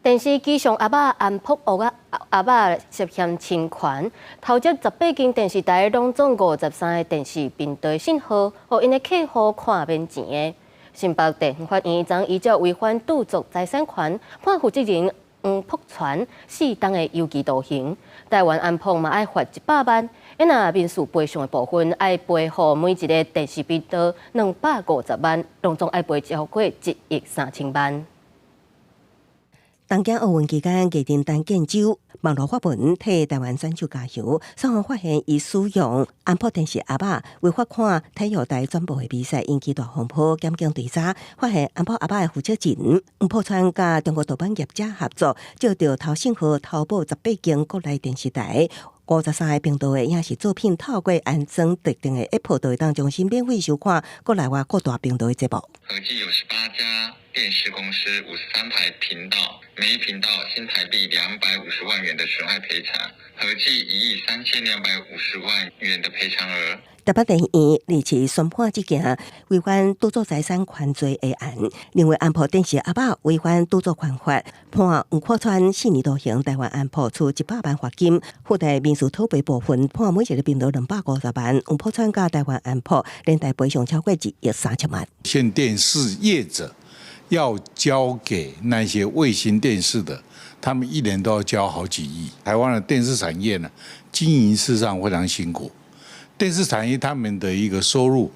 電視機上阿爸安博屋仔阿爸涉嫌侵權，偷接18間電視台，攏總53個電視頻道信號，予𪜶的客戶看免錢的。新北地方法院昨依照違反著作財產權，判負責人黃璞川4冬的有期徒刑。台灣安博嘛愛罰100萬，若民事賠償的部分愛賠予每一個電視頻道250萬，攏總愛賠超過1億3千萬。東京奧運期間，藝人陳建州網路發文替台灣選手加油。雙方發現伊使用安博電視盒仔違法看體育台轉播的比賽，引起大風波。檢警追查發現安博盒仔的負責人黃璞川佮中國盜版業者合作，借著偷信號偷播18間國內電視台53個頻道的影視作品，透過安裝特定的 App，就會當終身免費收看國內外各大頻道的節目。合計有18家電視公司，53台頻道，每一頻道新台幣250萬元的損害賠償，合計1億3250萬元的賠償額。台北地院二次宣判這件違反著作財產權罪的案，認為安博電視盒仔違反著作權法，判黃璞川4年徒刑，台灣安博處100萬罰金，附帶民事討賠部分判每一個頻道250萬，黃璞川佮台灣安博連帶賠償超過1億3千萬。線電視業者要交給那些衛星電視的，他們一年都要交好幾億。台灣的電視產業呢，經營事實上非常辛苦。電視產業他們的一個收入，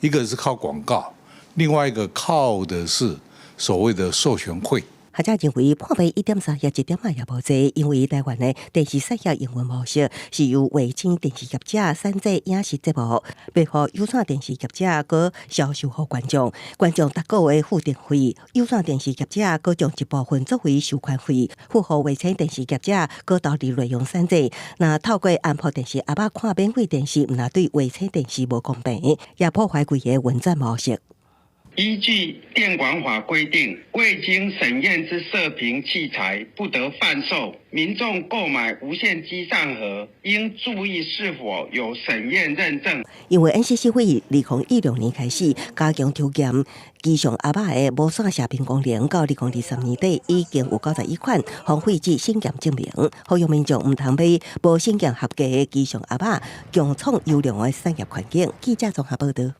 一個是靠廣告，另外一個靠的是所謂的授權費。學者認為判賠1.3億一點仔也無濟，因為台灣的電視產業營運模式是由衛星電視業者產製影視節目，賣予有線電視業者閣銷售予觀眾，觀眾逐個月付電費，有線電視業者閣將一部分作為授權費，付予衛星電視業者閣投入內容產製。若透過安博電視盒仔看免費電視，毋但對衛星電視無公平，也破壞規个運轉模式。依據電管法規定，未經審驗之射頻器材不得販售。民眾購買無線機上盒，應注意是否有審驗認證。因為 NCC 會2016年開始加強抽檢機上盒仔的無線射頻功能，到2023年底已經有91款荒廢至審驗證明，呼籲民眾毋通買無審驗合格的機上盒仔，共創優良的產業環境。記者綜合報道。